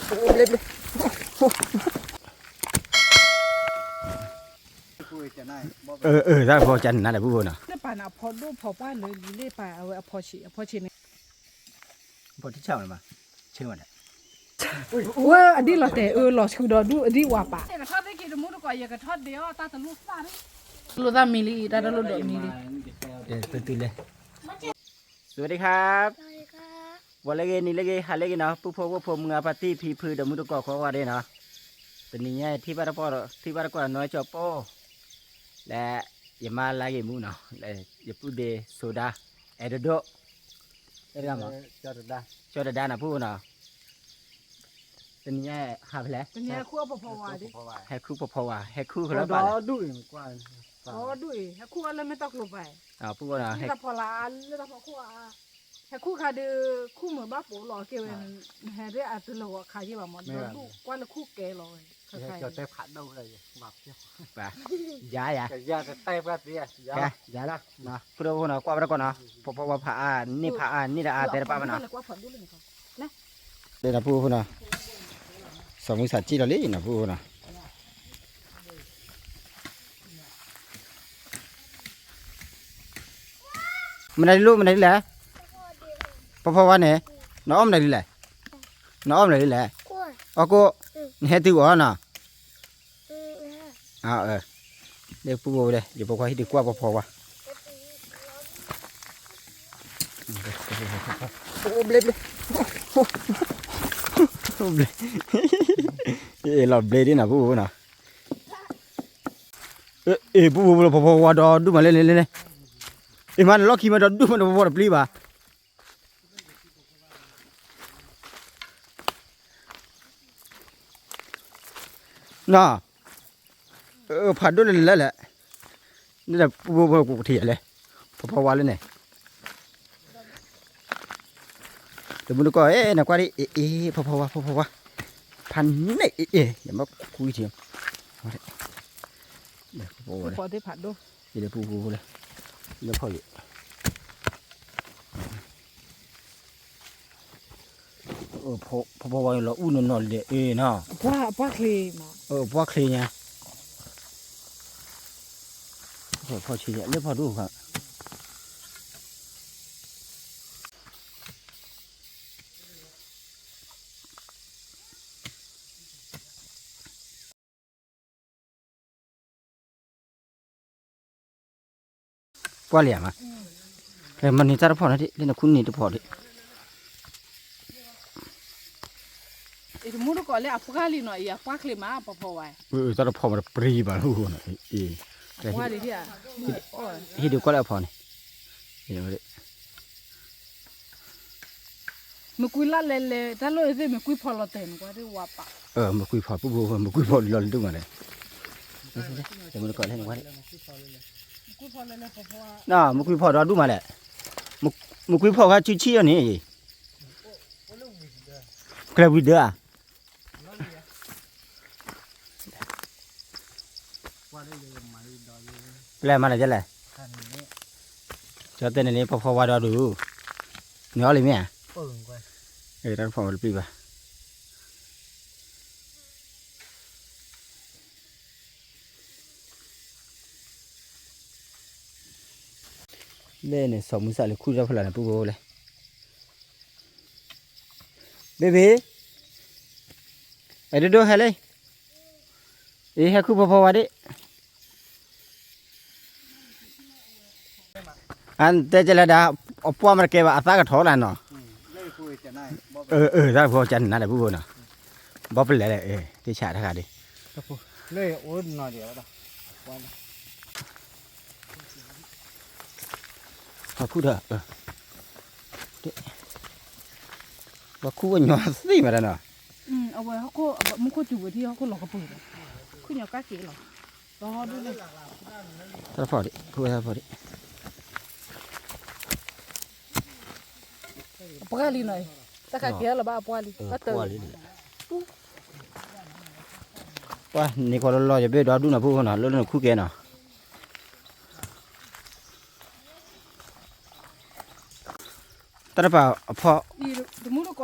ဘျ့ဘျ့ အၢ အၢ တၢ်ဖီကနၤလဲၣ် ပူဖိနီၤ, လၢပာ်နၤအဖီဒိၣ်ဖီပှၢ်လၢလံၤလၢပာ်အဝဲအဖီဆံး အဖီဆံးန့ၣ် ဖီထံဆၣ်မး ဆ့မးဒၣ် ဝဲအဒံၣ်လီၤတဲာ်အၢလီၤဆူဒီးဒူၣ်အဒံၣ်ဝါပာ် လိာ်သၣ်မံလံ တၢ်တလိၣ်ဒီးမံလံ စဝၤဒံခါ ဝီၤလၢဂ့ၤ နံၤလၢဂ့ၤ ဟါလၢဂ့ၤနီၤ ပုၢ်ဖိဝဲၢ်ဖိမုၢ်ဂၤဖါတံၢ်ဖံဖုဒီးမုၢ်တကိးကိးဂၤဒဲးနီၤ, တနံၤညါထံၣ်ဘၣ်တပှၢ်ဒီး ထံၣ်ဘၣ်တကွၢ်နီၢ်ကၠီပိၢ် လၢယမါလါဂ့ၤမူနီၤ လၢယပုၢ်ဒ့စိဒါ အဲၣ်ဒိးဒိၣ် အဲၣ်ဒိးမး ကၠီတဒါနီၤ ပုၢ်နီၤ, တနံၤညါဟးဖဲလဲၣ် ဟဲခူၣ်ဖီဖီဝါ ဟဲခူၣ်ဖီဖီဝါ ဟဲခူၣ်ကလီၤပာ်လဲၣ် ဒူၣ်အံၤ ဟဲခူၣ်အီၤလၢမ့ၢ်တၢ်ကျိၤပာ် ပုၢ်နီၤ လၢတၢ်ဖီလာ် လၢတၢ်ဖီခိၣ် ဟဲခူၣ်ခါဒီး ခူၣ်မုာ်ဘၣ်ပိာ်လီၤက့ၤဝဲ ဟဲဒ်အတလၢာ်ဂီၤခါယ့ၢ်ဘၣ်မး ဒီးဒူၣ်ကွၢ်လၢခူၣ်ကဲလီၤဝဲ ခါခါ ယၤယၤ ယၤလီၤ ခိၣ်ဒီဖိနီၤ ကွၢ်ဘၣ်တကိးနီၤ ဖီဖီဝါဖးအါ န့ၢ်ဖးအါ န့ၢ်တအါ တဲတပၣ်ဘၣ်နီၤ လၢနပုၢ်ဖိနီၤ စီၤမုၢ်ဆးစံၣ်လီၤလံနီၤ ပုၢ်ဖိနီၤ မနုၤဒ်လဲၣ် မနုၤဒ်လဲၣ် ဖီဖီဝါန့ၣ် နအီၣ်မနုၤဒ်လဲၣ် နအီၣ်မနုၤဒ်လဲၣ် အီၣ်ကိၣ် နဟဲတုၤအီၤနီၤ လၢပူၤဝဲ ယဖိခွါဟံၣ်ဒုးကွၢ်ဖီဖီဝါ ဘျ့ဘျ့ ဘျ့ လီၤဘျ့ဒ်နီၤ ပူၤနီၤ အ့ၣ် ပူၤပူၤ ဖီဖီဝါဒီးဒူၣ်မးလဲၣ်လဲၣ်လဲၣ် အ့ၣ် မၤနလီၢ်ခံမးဒီးဒူၣ်မးဒီးဖီဖီတပျံၤဘၣ် နီၤ ဖးဒိၣ်လၢလဲၣ်လဲၣ် န့ၣ်ဒီးပူၤပူၤပူၤကထံၣ်ယၤလဲၣ် ဖီဖီဝါလၢန့ၣ် တမုၢ်တကိး အဲၣ် နကွၢ်ဒ် အ့ၣ် အ့ၣ် ဖီဖီဝါ ဖီဖီဝါ ဖးန့ၣ် အ့ၣ် အ့ၣ် ယမ့ၢ်ကွံထံၣ် ဖီဖီဝါ ဖီဖီဝါ လၢဖီယိာ် ဖီဖီဝါ လီၤအူနီၢ်နီၢ်လံ အ့ၣ်နီၤ အပှၢ်ချ့ ပှၢ်ချ့ညါ ဖီဆံးလၢဖီဒိၣ်ခါ ပှၢ်လံဧါမး မၤန့ၢ်တၢ်တဖီၣ်န့ၣ်ဒ် လၢနခူၣ်န့ၢ်တဖီၣ်ဒ် တမူတကိးလၢအပှၢ်လံနီၤ အံၤအပှၢ်ချ့မး ပှၤဖီဝါ တၢ်တဖီၣ်မးတပျံၤဘၣ်လီၤ အံၤ ဟံၣ်ဒုးကွၢ်လၢအဖီန့ၣ် မ့ၢ်ကွံလၢလဲၤလဲၤ တၢ်လိၣ်အသ့ၣ်မ့ၢ်ကွံဖီလီၤတဲာ်န့ၣ် ကွၢ်ဒ်ဝါပာ် မ့ၢ်ကွံဖီ ပူၤပူၤ မ့ၢ်ကွံဖီလီၤလၢဒိၣ်မးလဲၣ် တမူတကိးလဲၣ် မ့ၢ်ကွံဖီဒီးဒိၣ်မးလဲၣ် မ့ၢ်ကွံဖီခါဆူဆံၣ်အီၤန့ၣ် ကျဲဝံၤဒၢဧါ ပလဲၤမၤလဲၣ်ယဲလဲၣ် ကၠီတဲန့ၣ်န့ၣ် ဖီဖီဝါဒီးဒုး နအီၣ်လံမ့ၢ်ဧါ တၢ်တဖီၣ်ဝဲတပျံၤဘၣ် လၢန့ၣ် စီၤမုၢ်စးလၢခူၣ်တၢ်ဖီလာ်န့ၣ် ပူၤပူၤလဲၣ် ဘ့ဘ့ အဲၣ်ဒိးဒိၣ်ဟဲလံ အံၤဟဲခူၣ်ဖီဖီဝါဒံး အတဲကလဲၤဒၣ် အပှၢ်မတကဲဘၣ် အသးကထီၣ်လၢနီၤ အၢ တၢ်ဖိကနၤလဲၣ်ပူၤပူၤနီၤ ဘီပလဲၤလဲၣ် တဆးတခါဒံး ပှၤခူၣ်ဒီး ပှၤခူၣ်ဝဲညီသ့ၣ်မးတၢ်နီၤ အဝဲဟီၣ်ခိၣ် မူခိၣ်စူၤဝဲထံဟီၣ်ခိၣ်လီၤကပၢၤဒီး ခူၣ်ညီကါက့ၤလီၤ တၢ်တဖီၣ်ဒံး ခူၣ်ဝဲတၢ်တဖီၣ်ဒံး အပှၢ်လံနီၤ တၢ်ခါကဲလီၤဘၣ်အပှၢ်လံ ပှၢ်တၢ်လံ ပှၢ်န့ၣ်ကီးလီၤလီၤ ယဘ့ၣ်ဒီဒူၣ်နီၤ ဖိနီၤ လၢလၢနခူၣ်ကဲနီၤ တၢ်တပာ်အဖီ တမူတကိ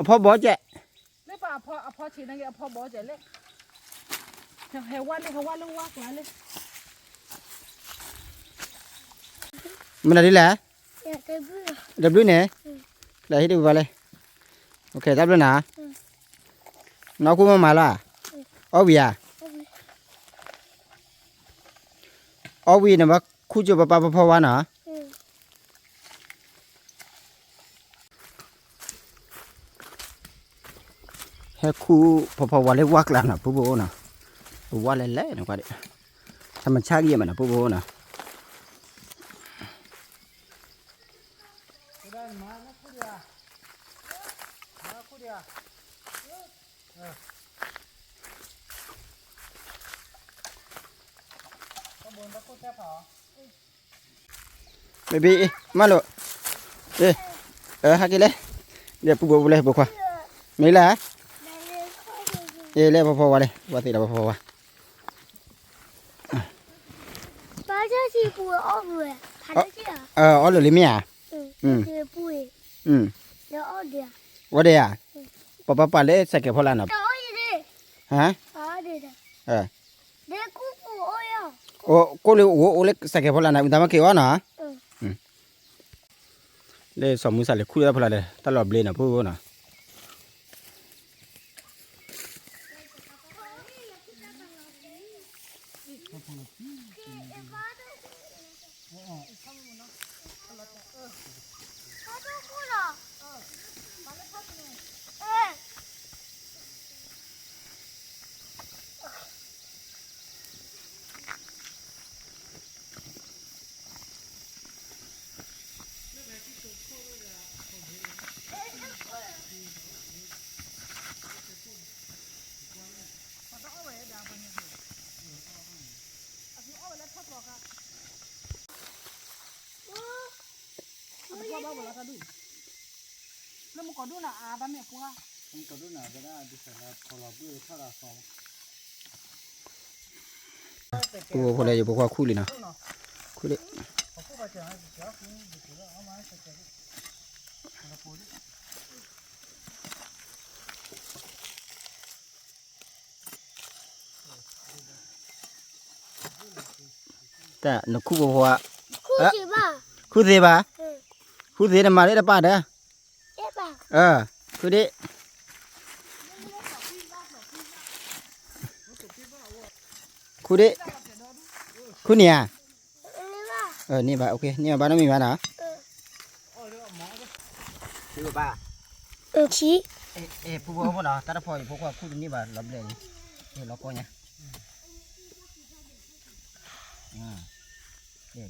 အဖီဘီကဲး, လၢပှၤအဖီ, အဖီဆံးန့ၣ်က့ၤ အဖီဘီကဲးလဲၣ်, ဟဲဝါလၢ ဟဲဝါလၢဝါကျါလဲၣ်, မနုၤဒ်လဲၣ်, တဘျုးန့ၣ်, လဲၤဟံးတဝံၤဘၣ်လဲၣ်, တၢ်ဘျုးနၤ, နီၢ်ခူမၤမၤလီၤ, အီၣ်ဝံၤဧါ, အီၣ်ဝံၤန့ၣ် ဘၣ်ခူၣ်ကၠိပပၢ်ဖီဖီဝါနီၤ. ဟဲခူၣ်ဖီဖီဝါလၢဝါကျါနီၤ ပုၢ်ဖိနီၤ, ဝါလဲၤလဲၤနီၤကွၢ်ဒံး, သးမဆါကယဲၢ်မးနီၤ ပုၢ်ဖိနီၤ. မ့ၢ်ဘံ မၤလိာ်, ဟဲက့ၤလဲၣ်, ဒီးပူၤဘိပူၤလဲၣ် ဖိခွါ, မ့ၢ်လဲၣ်, လဲၤဖီဖီဝါလဲၣ်, ဝါသ့ၣ်ဒီးဖီဖီဝါ, အီၣ်လၢာ်လံမ့ၢ်ဧါ, ဝဲဒၣ်ဧါ, ပပၢ်ပာ်လၢစဲးကဲးဖီလာ်နီၤ, ဟါ, ကိၣ်လၢအိၣ်အိၣ်လၢစဲးကဲးဖီလာ်နီၤ အုၣ်သးမ့ၢ်က့ၤအီၣ်နီၤ, လၢစီၤမူစၢ်လဲၤခူၣ်လၢတၢ်ဖီလာ်ဒီး တၢ်လီၤဘျ့နီၤ ဖိနီၤ, ဖိဖိလဲၣ် ယဖိခွါခူၣ်လံနီၤ, ခူၣ်လံ, တၢ်နခူၣ်ဖိဖိဧါ, ခူၣ်သ့ဘၣ်, ခူၣ်သ့နမၤလၢတပၢ်ဒီး, ခူၣ်ဒံး, ခူၣ်ဒံး, ခူၣ်န့ၢ်ဧါ, န့ၢ်ဘၣ်, န့ၢ်ဘၣ်နီတမံၤဘၣ်နီၤ. ဖုဖိဖိနီၤ တၢ်တဖီအံၤ ဖိခွါခူၣ်တန့ၢ်ဘၣ် လီၤဘျဲၣ်လံ, လီၤကီညါ,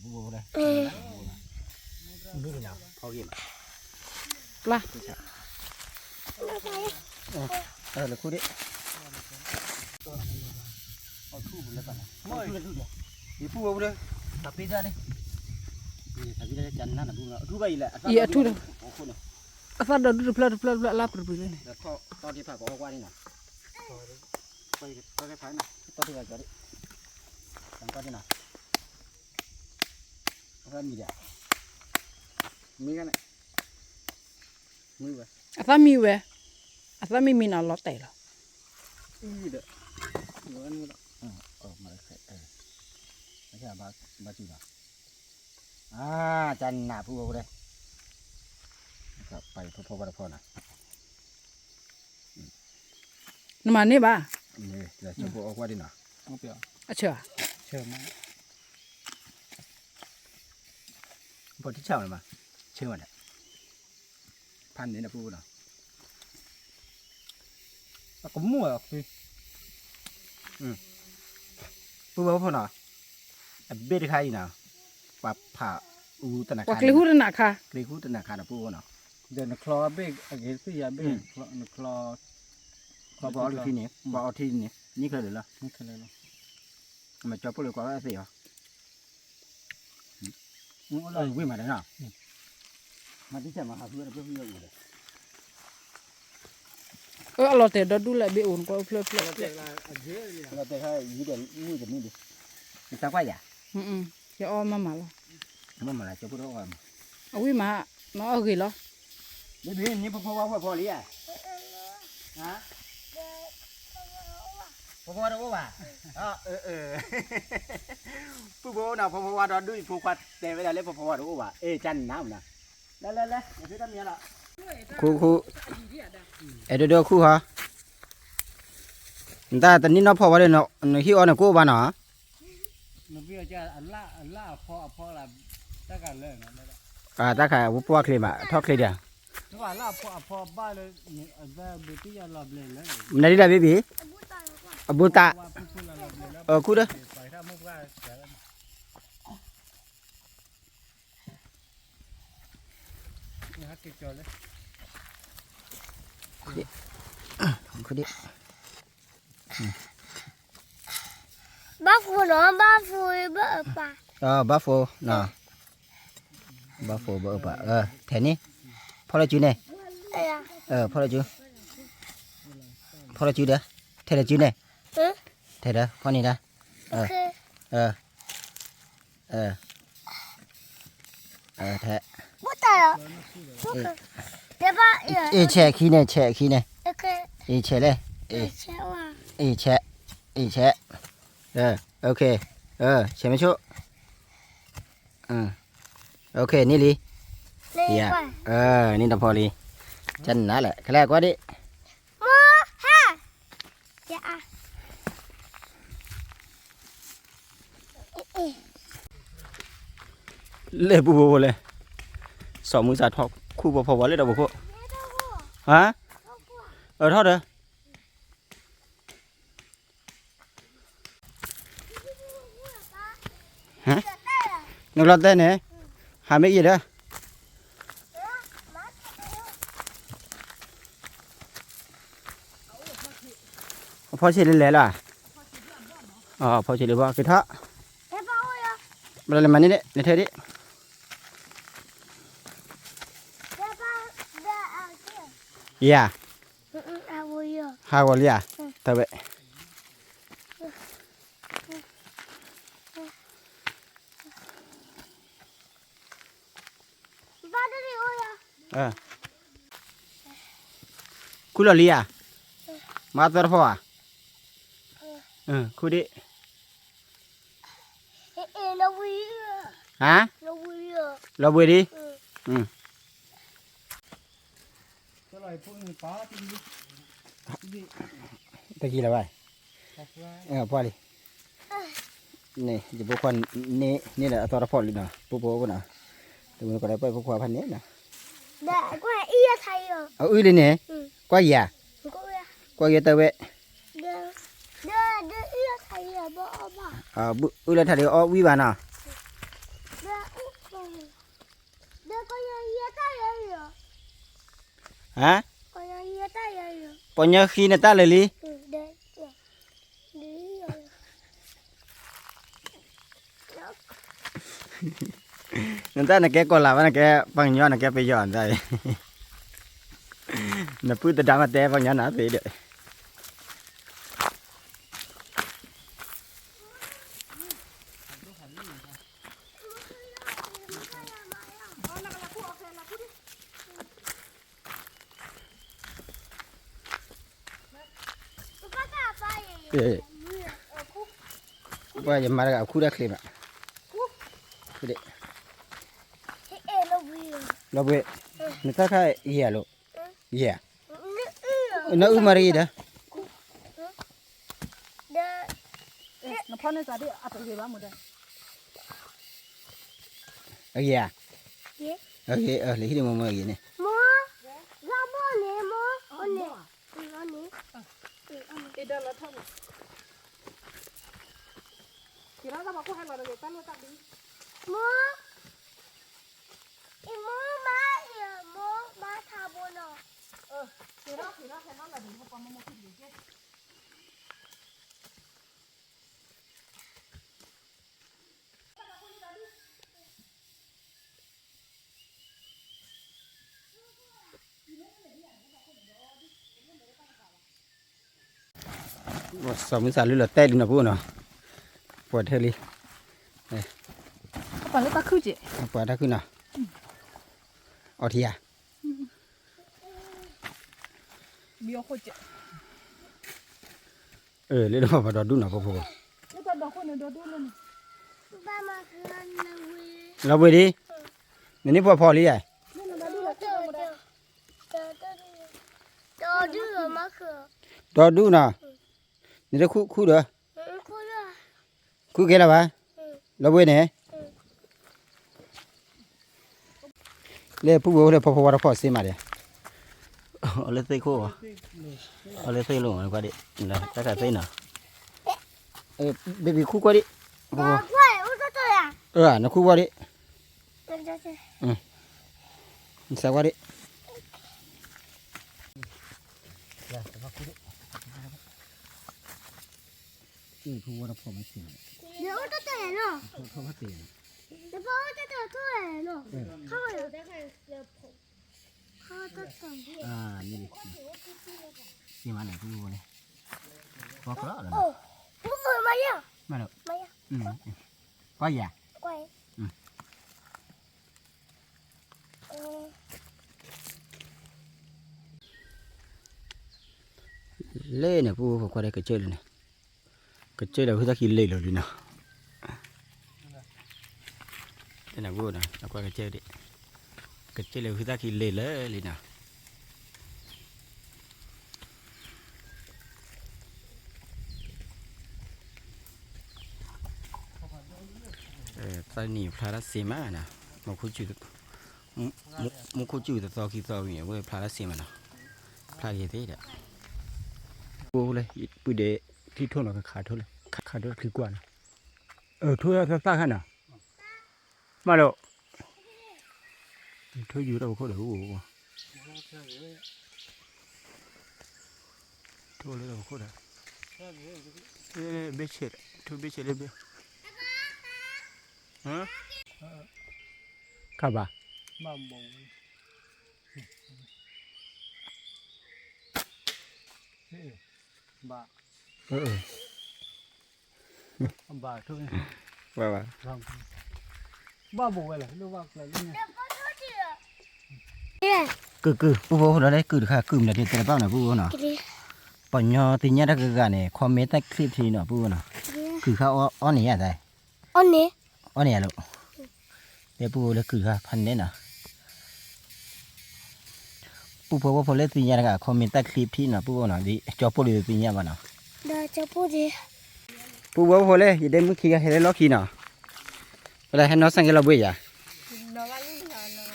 ဖုဖိဖိလဲၣ်, ဖီဂ့ၤမး, ပျၢ်, လဲၤခူၣ်ဒံး, အထူၣ်ပူၤလၢပၢ်န့ၣ်, ယဖုဖိဖိဒီး, တၢ်ပ့ၢ်တၢ်န့ၣ်, ယဖုဘၣ်အံၤလဲၣ်, အသၣ်ဒီးဒူၣ်တဖျၢၣ်တဖျၢၣ်တဖျၢၣ် အလါပှဲၤပှဲၤလၢန့ၣ်, တီၢ်ထံဖးကီးအီၣ်ကွၢ်န့ၣ်နီၤ, တီၢ်ထံဖးကီး, တီၢ်ထံဖးကီးဒံး, တၢ်ကွၢ်န့ၣ်နီၤ, အသၣ်မံဝဲ, မံဝဲ, အသၣ်မံဝဲ, အသၣ်မံမံနီၤ လီၤတဲာ်လီၤ, အံၤဒီး, မၤ, ဘၣ်စူၤနီၤ, အါ, တၢ်နးဖုဖိဖိဒီး, ပာ်ယဖီဖီဘၣ်တဖီနီၤ, နမၤန့ၢ်ဘၣ်, အဆၢဖိအီၣ်ကွၢ်ဒံးနီၤ, အဆၢဧါ, ဘီၣ်ထံဆၣ်မး, ဆၢမးဒီး, ဖးန့ၣ်ဒီးဖုဖိနီၤ, အကမူၣ်အီၤ, ဖုဖိဖိနီၤ, အဘ့ၣ်တခါအံၤနီၤ, ပှၤဖးအူတနၤခါ, ကျ့ၤဟူတနၤခါ, ကျ့ၤဟူတနၤခါဒီးဖုဖိနီၤ, ဒီးနချီဘ့ၣ်အဂ့ၤသ့ၣ်ယၤ, ဘ့ၣ်နချီ, ပှၤအီထံန့ၣ်, ပှၤအီထံန့ၣ် နံၣ်ခဲလၢာ်လီၤ, မ့ၢ်ကၠီဖိလၢကွၢ်ဝဲအသ့ၣ်အီၤ, ဝ့ၢ်မးဒီးနီၤ, မၤတံၢ်ဆဲးမၤဟးဖုဝဲတဖျၢၣ်ဖုဝဲအိၣ်ဒီး, အၢ အလီၤတဲာ်ဒီဒူၣ်လၢအဘ့ၣ်အိၣ်နကွၢ်ဖျၢၣ်ဖျၢၣ်ဖျၢၣ်, လီၤတဲာ်ခါယံၤဒီးမုၢ်တနံၣ်ဒီး, နသးကွၢ်ယၤ, ယအီၣ်မးမးလီၤ, မးမးလီၤ ကၠီဖိတအီၣ်, အဝံၣ်မး, နအီၣ်ဂ့ၤလီၤ, မ့ၢ်ဖံဖံန့ၣ်ဖီဖီဝါဖှီၣ်ဖီလံဧါ ဖီဖီဝါတအိၣ်ဘၣ်, ပုၢ်ဖိနီၤ ဖီဖီဝါဒီဒူၣ်အံၤဖိခွါတဲဝဲဒၣ်လၢဖီဖီဝါတအိၣ်ဘၣ် အဲၣ်ကၢ်နးမနၤ, လၢလၢလၢ ယဖံတၢ်မံၤလီၤ, ခူခူ, အဲၣ်ဒိၣ်ဒိၣ်ခူဟီ, နတၢ်တနံၣ်နီၢ်ဖီဝါဒီး နဟံၣ်အီၣ်န့ၣ်ကအိၣ်ဘၣ်နီၤ, တၢ်ခါဝဲပှၢ်ချ့မး ထီၣ်ချ့ဒီး မနုၤဒ်လဲၣ် ဘံဘံ, အဘူးတၢ်, အခူဒီး, ခူဒံး, ဘၣ်ဖိနီၤ ဘၣ်ဖိဘၣ်အပၢ်, ဘၣ်ဖိနီၤ, ဘၣ်ဖိဘၣ်အပၢ်, ထဲန့ၣ်, ဖီၣ်လၢစုန့ၣ်, ဖီၣ်လၢစု, ဖီၣ်လၢစုဒီး, ထဲလၢစုန့ၣ်, ထဲဒီး ဖီၣ်န့ၣ်ဒီး, ထဲ, အ့ၣ်ဆဲးခံန့ၣ် ဆဲးခံန့ၣ်, အ့ၣ်ဆဲးလဲၣ်, အ့ၣ်ဆဲး, အ့ၣ်ဆဲး, ဆဲးမ့ၢ်ဆိ, န့ၢ်လံ, န့ၢ်တဖီလံ, ကနၤလဲၣ် ခဲလၢာ်ကွၢ်ဒံး လဲၤပူဖိဖိလဲၣ်, စီၤမုၢ်စၢ်ထီၣ်ခူၣ်ဖိဖိဝဲလၢဒီးပခိၣ်, ဟါ, အၢထီၣ်ဒီး, နကလီၤတဲာ်န့ၣ်, ဟးမ့ၢ်အံၤဒီး အဖီဆံးလၢလဲၤလီၤ, အဖီဆံးလၢဘီက့ၤထီၣ်, ဘၣ်လၢမၤန့ၢ်ဒံး နထဲဒံး, ယၤ, ဟးဂီၤလံဧါ, တဝဲ, ခူၣ်လီၤလံဧါ, မၤသီတဖီဧါ, ခူၣ်ဒံး, ဟါ, လီၤဘှံးဒံး, တကံလၢၤဘၣ်, ပှၤလံ, န့ၣ် ယဖိခွါန့ၣ် န့ၣ်ဒီးအသီတဖီလံနီၤ ပူဖိဖိနီၤ, တမုၢ်ကီးဒီးပှၤဖိခွါဖးန့ၣ်နီၤ, အအုၣ်လံန့ၣ်, ကွၢ်ယၤ, ကွၢ်ယၤတဝဲ, အုၣ်လၢထးဒံးအီၣ်ဝံၣ်ဘၣ်နီၤ, ဟါ, ပှၤညီဃံနတၢ်လၢာ်လံ, နတၢ်နကဲကီၢ်လၤဘၣ် နကဲပှၤကညီ နကဲပယီၤနတၢ်အံၤ, နပုၢ်သဒါမးတဲပှၤကညီနၤသ့ဒီး ပှၤယမၤတဂၤအခူၣ်တၢ်ချ့ဘၣ်, လီၤဘှံး, နတၢ်ခါယဲၢ်လိၤ, ယဲၢ်, နအုၣ်မၤတဂ့ၤဒီး, အဂ့ၤဧါ, အဂ့ၤ လၢဟံၣ်န့ၣ်မိၢ်မိၢ်အဂ့ၤန့ၣ်, စီၤမုၢ်သးလုၢ်လီၤတဲာ်လံနီၤ ပူၤနီၤ, ပှၤထဲလံ, ပှၤလၢတၢ်ခုၣ်က့ၤ, ပှၤတၢ်ခုၣ်နီၤ, အီထံဧါ, လၢပှၤဒီဒူၣ်နီၤ ဖိဖိ, လီၤဘှံးဒံး, နန့ၢ်ပှၤဖီလံဧါ, ဒီဒူၣ်နီၤ, နတခူၣ်ခူၣ်ဒီး, ခူၣ်ကဲလၢၤဘၣ်, လီၤဘှံးန့ၣ်, လၢဖုဘိလၢဖီဖီဝါတဖီစ့မးဒဲး, အီၤလၢသ့ၣ်ခိၣ်, အီၤလၢသ့ၣ်လိာ်မးကွၢ်ဒံး, တၢ်ခးသ့ၣ်နီၤ, baby ခူၣ်ကွၢ်ဒံး, နခူၣ်ကွၢ်ဒံး, နစးကွၢ်ဒံး, ဖုဝါတဖီမးစ့မး, စ့မးန့ၣ် ဖုဝါန့ၣ်, မၤလီၤ, ကွၢ်ယၤ, လဲၣ်န့ၣ် ပူဖိခွါဒဲး ကစၢၢ်လံန့ၣ်, ကစၢၢ်လၢဟုသၣ်ခံလ့ၤလၢာ်လံနီၤ, လၢန့ၣ်ပူဖိနီၤ ကွၢ်ကစၢၢ်ဒံး, ကစၢၢ်လၢဟုသၣ်ခံလ့ၤလၢာ်လံနီၤ. သၢနံၤဖျါတၢ်စ့မးနီၤ, မူခိၣ်စူၤသသီခံသီဝံၤန့ၣ် အဝဲဖျါတၢ်စ့မးနီၤ, ဖျါက့ၤသ့ဒီး, အိၣ်လၢ ပုၢ်ဒဲး ထံၣ်ထိၣ်နီၤ ကခးထိၣ်လၢ ခးထိၣ်လၢချံကွၢ်နီၤ, ထိၣ်သၣ်ခါနီၤ, မးလီၤ, ထိၣ်ယူၤတၢ်ပခိၣ်ဒီးအိၣ်, ထိၣ်လၢတၢ်ပခိၣ်ဒီး, ဘ့ၣ်ဆဲး, ထိၣ်ဘ့ၣ်ဆဲးလၢဘ့ၣ်, ခါဘၣ်, ဘၣ်, ဘၣ်, ကုၢ်ကုၢ် ပုၢ်ဖိဒီးလၢကုၢ်တခါ ကုၢ်မနုၤဒ်တဲတဘၣ်နီၤ ပုၢ်ဖိနီၤ, ပှၤညီသ့ၣ်ညါတၢ်ကဂၤန့ၣ် comment တၢ် clip ထံနီၤ ပုၢ်ဖိနီၤ, ကုၢ်ခါအီၣ်န့ၣ်ယါသး, အီၣ်န့ၣ်ယါလီၤ, တဲပုၢ်ဖိလၢကုၢ်တခါဖးန့ၣ်နီၤ ပုၢ်ဖိဝဲဖိလၢသ့ၣ်ညါတဂၤ comment တၢ် clip ထံနီၤ ပုၢ်ဖိနီၤ ဒ်ကၠီပိၢ်ဒ်သ့ၣ်ညါဘၣ်နီၤ, ဒီးကၠီပိၢ်ဒ်, ပုၢ်ဖိဝဲဖိလၢ ယဒဲမုၣ်ခံဂၤဟဲလၢလီၢ်ခံနီၤ, ပလဲၤဟဲနီၢ်စၢ်က့လီၤဘှံးယၤ,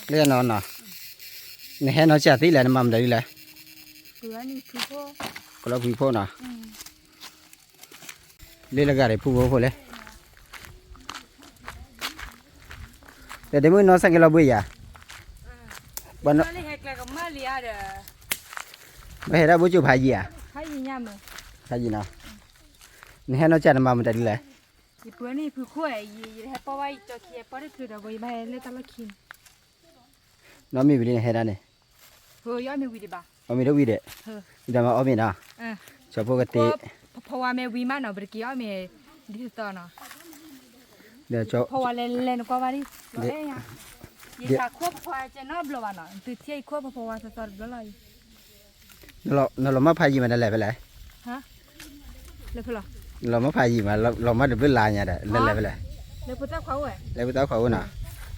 လၢနီၤနီၤ, နဟဲနီၢ်စၢ်သံလဲၣ် နမၤမတၤဒ်လဲၣ်, ကလီၤဖုဖိနီၤ လၢလၢဂၤဒ် ပုၢ်ဖိဖိလၢ, ဒီးဒဲမုၣ်နီၢ်စၢ်က့လီၤဘှံးယၤ, ဘၣ်ဟဲဒၣ်ဘိၣ်ကၠိဖးယံၤဧါ, ဖးယံၤနီၤ, နဟဲနီၢ်စၢ်နမၤမတၤဒ်လဲၣ်, ယပှၤန့ၣ်ဖုခိၣ်ဧါ, ယဟဲပီၢ်ဝဲယကၠီခံ ပီၢ်တချုးဒီး ဘၣ်ယဘၣ်ဟဲလၢတၢ်လီၢ်ခံန့ၣ် နီၢ်မ့ၢ်ဝံၤလံနဟဲဒၣ်န့ၣ်, အီၣ်မ့ၤတဝံၤဒီး, ဒီးမ့ၢ်အီၣ်မ့ၤနီၤ, ကၠီဖိကတ့, ဖီဝါမ့ၢ်ဝံၤမးနီၤ ပတက့ၤအီၣ်မ့ၤ, ဒ်သိးနီၤ, ဖီဝါလဲၤလဲၤနကွၢ်ဘၣ်ဒ်, ယသးခိၣ်ဖီဝါကဲနီတဘျီဘၣ်နီၤ သုထံၣ်ယခိၣ်ဖီဝါသီသီတဘျီလီၤ, နလီၤမၢ်ဖးယံၤမးနလဲၤဖဲလဲၣ်, နလီၤမၢ်ဖးယံၤမး လီၤမၢ်တဘျုးလါညါဒီး နလဲၤဖဲလဲၣ်, လၢဖိသၣ်ခွါအိၣ်နီၤ,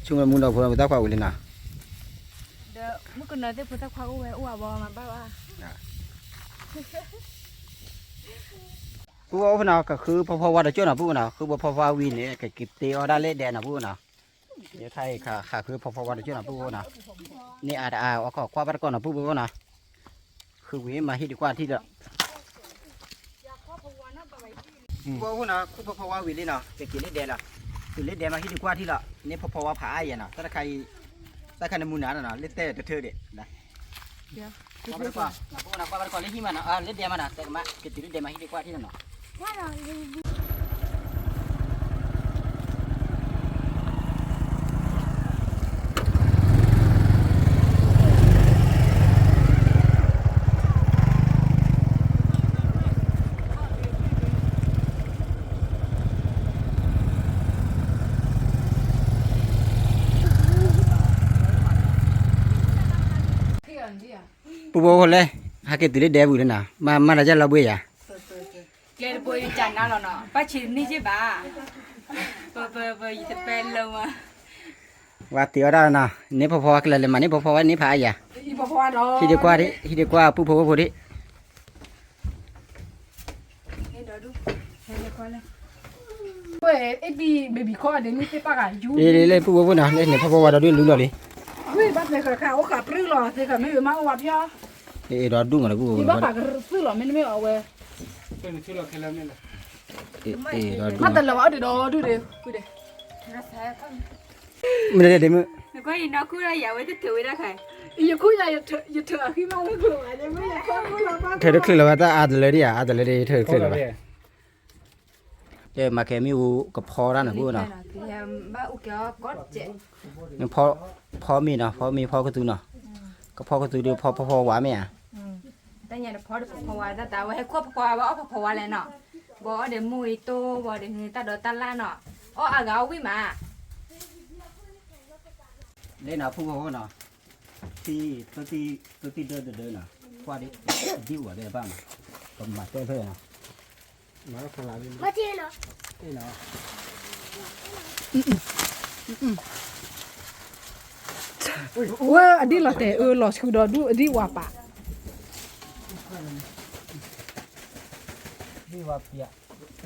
ဆိကမိၣ်မူဒီးဖိ ဖိသၣ်ခွါအိၣ်လံနီၤ, ဒီးမုၣ်ကနီၤသ့ၣ်ဖိသၣ်ခွါအိၣ်ဝဲအိၣ်အဘီမၤဘၣ်ဘၣ် ပုၢ်ဝဲၢ်ဖိနီၤ ကဃုဖီဖီဝါတကၠိၢ်နီၤ ပုၢ်ဝဲနီၤ ဃုဖီဖီဝါဝံၤန့ၣ် ကက့ၤတ့အီၣ်ဒၣ်လၢဒဲးနီၤ ပုၢ်ဝဲနီၤ, ယခါအံၤခါဃုဖီဖီဝါတကၠိၢ်နီၤ ပုၢ်ဝဲနီၤ, န့ၢ်အါတအါအီၣ်ခီကွၢ်ဘၣ်တကီၢ်နီၤ ပုၢ်ဝဲနီၤ, ဃုဝံၤမၤဟံၣ်ဒံးကွၢ်ထံၣ်ဒီး ပုၢ်ဝဲနီၤ ဃုဖီဖီဝါဝံၤလံနီၤ ကက့ၤလၢဒဲးလီၤ, တုၤလၢဒဲးမၤဟံၣ်ဒံးကွၢ်ထံၣ်လီၤ န့ၢ်ဖီဖီဝါဖးအါယဲနီၤ တၢ်တခါအံၤ, တၢ်ခါန့ၣ်မူနၤနီၤ လၢတဲတထၢဒံး ကွၢ်ဘၣ်တကီၢ်, ကွၢ်ဘၣ်တကီၢ်လၢဟံၣ်မးနီၤ, လၢဒဲးမးနီၤ, တကမး ကတုၤလၢဒဲးမၤဟံၣ်ဒံးကွၢ်ထံၣ်လီၤနီၤ. ပူဖိဖိလဲၣ်, ဟဲက့ၤတုၤလၢဒဲပူၤလၢနၤ, မၤမၤတၢ်ယၢ်လီၤဘှ့ၣ်ယၤ, ကျဲတဘိယကနါလီၤနီၤ, ပၢ်ဆံးတနံၣ်က့ဘၣ်, ပပပယ တပဲလၢမး, ဝါတ့ၤအီၣ်ဒၣ်နီၤ, န့ၣ်ဖီဖီဝါကလဲၤလဲၤမၤန့ၣ်ဖီဖီဝါန့ၣ်ဖးအါယၤ, ဟံးဒံးကွၢ်ဒံး ဟံးဒံးကွၢ်ပူဖိဖိဒံး လၢပူဖိဖိနီၤ, လၢန့ၣ်ဖီဖီဝါဒီးဒုးလူလီၤလံ, ဘၣ်သဲဃာ်ခါအိၣ်ဃာ်ပြူလီၤ, သဲဃာ်မ့ၢ်ဝဲမးအိၣ်ဝါဖျီ, ဒီးဒူၣ်မးလၢပူဖိဖိ, ဘၣ်ပာ်ကရၢၢ်လီၤ မ့တမ့ၢ်အဝဲ, မၤတလၢာ်ဘၣ်အိၣ်ဒံးဒီဒူၣ်ဒီး, မ့ၢ်ဒဲဒ်မ့ၢ်, ယထၢၣ်အဃံမးလၢကျိၤဘၣ်, မ့ၢ်ယထၢၣ်တချုးလီၤဘၣ် တၢ်အါတလၢဒံးဧါ, အါတလၢဒံး ယထၢၣ်တချုးလီၤဘၣ်, တဲမၤကဲမ့ၣ်အူကဖီတၢ်န့ၣ်ပူနီၤ, ဖီမ့ၢ်နီၤ, ဖီမ့ၢ်ဖီကသူနီၤ, ကဖီကသူဒီးဖီဖီဖီဝါမ့ၢ်ဧါ, တၢ်ညါတဖီတဖီဝါတၢ်တၢ်ဝဲဟဲခိၣ်ဖီဝါဘၣ်အီၣ်ဖီဖီဝါလဲၣ်နီၤ, ဘၣ်အီၣ်ဒီးမိၢ်အံၤတိၢ်ဘၣ်ဒီးတၢ်ဒီးတၢ်လၢ်နီၤ, အီၣ်အါဂၤအီၣ်ဝံၣ်မး လၢနၤဖုၣ်ဖိနီၤ, ထံ, တိၢ်တံၢ်ဒၢတဒၢနီၤ, ကွၢ်ဒ်, ဒ်ဝဲဒၣ်ဘၣ်နီၤ, ကမၤတဲဖဲနီၤ, မၤလီၤဖးလၢ်ဒ်နီၤ, ဝဲအဒ်လီၤတဲာ်အၢ လီၤဆှုဒီးဒူၣ်အဒ်ဝၤပာ် ဒ်ဝၤပာ်, ဘၣ်ဒ်ပိၢ်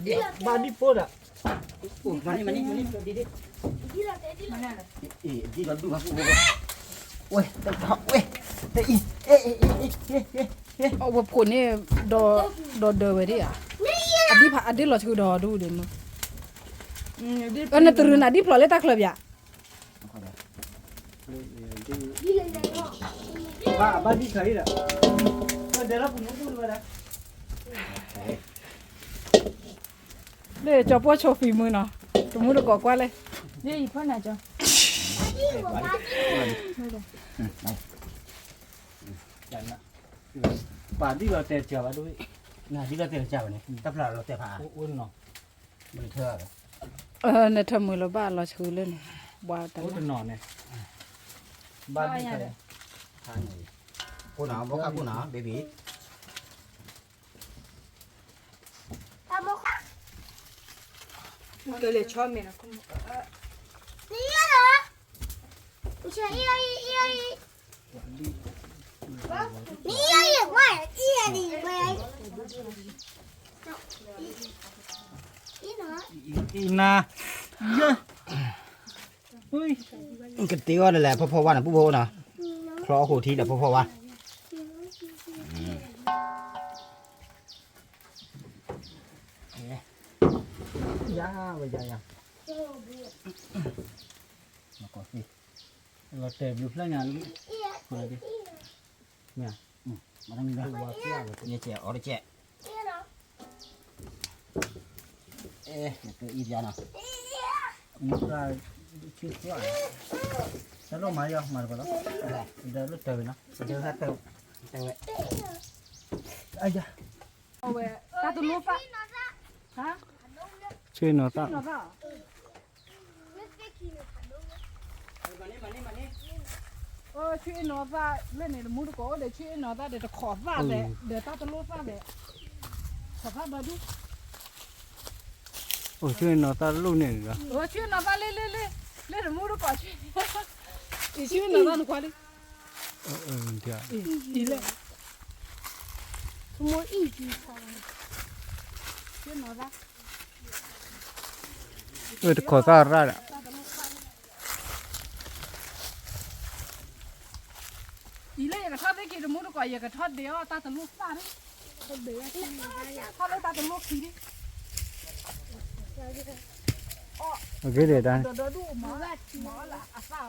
ဒီး, မၤန့ၣ်မၤန့ၣ်မၤန့ၣ်, ဒ်လီၤတဲာ်ဒ်လီၤတဲာ်, ဝဲ, ဝဲ, အဝဲဖိန့ၣ်, ဒီးဒၢဝဲဒၣ်ဧါ, အဒ်ဖးအဒ့လီၤဆှုဒီးဒူၣ်ဒၣ်မး, နတရူးနၤဒ်ဖျိးလၢတၢ်ချၢဘၣ် ဘၣ်ဒ်ခါအံၤဒီး, လၢကၠီၤပှီၢ်ဆိဖံမုၢ်နီၤ, တမူတကိးကွၢ်လဲၣ်, ယဖီနၤကၠီၤ, ပာ်ဒ်လီၤတဲာ်တစှၤဘၣ်ဒ်, နၤဒ်လီၤတဲာ်တစှၤဘၣ်န့ၣ် တၢ်ဖျါလီၤတဲာ်ဖး, နထၢၣ်မုာ်လီၤဘၣ်လီၤဆှုလၢန့ၣ်, ဘၣ်တနီၤန့ၣ်, ဘၣ်ဒ်, ခိၣ်နၤ ဘီခါခိၣ်နၤ baby, ကလဲၤဆီမ့ၢ်နီၤ, အံၤနၤ, ကတ့အီၤဒ်လဲၣ် ဖီဖီဝါန့ၣ် ပူဖိနီၤ, ချီအီၣ်ဃိထံဒီး ဖီဖီဝါ, ယၤဝဲယၤယၤ, လီၤတဲာ်ဘျုးဖျၢၣ်ညါလံ, မ့ၢ်, ယကဲအီၤတကဲး, အဲ ယကအံၤပျါနီၤ, တၢ်လီၢ်မၤယီၤမၤတကီးလီၤ, ဒီးလၢတၢ်ဝဲနီၤ, တၢ်ဝဲ, တၢ်ဝဲ, အယၤ, အဝဲ, တၢ်တလိၣ်သၣ်, ဆ့နီၤသၣ် ဆူအ့ၣ်နီၤသၣ်လၢန့ၣ် တမူတကိးအိၣ်ဒီး ဆူအ့ၣ်နီၤသၣ်ဒီး တခိးသၣ်ဒီး ဒီးတၢ်တလိၣ်သၣ်ဒီး ခိးသၣ်ဒီဒူၣ်, အိၣ်ဆူအ့ၣ်နီၤသၣ်တလိၣ်န့ၣ်ဒီး, အိၣ်ဆူအ့ၣ်နီၤသၣ်လၢ လၢ လၢတမူတကိးဆူ, အံၤဆူအ့ၣ်နီၤသၣ်နကွၢ်လံ, အံၤလဲၣ်, ဆူအ့ၣ်နီၤသၣ် ဝဲတခိးသၣ်ရၣ်ဒီး, အံၤလၢယကထီၣ်သ့ၣ်က့ၤတမူတကိး ယကထီၣ်ဒ့အီၣ်တၢ်တလိၣ်သၣ်န့ၣ်, ထီၣ်လၢတၢ်တလိၣ်ခံန့ၣ်, အဂ့ၢ်ဒ်တၢ်, ဒီးဒီဒူၣ်မၤ, မၤအီၣ်လၢအသၣ်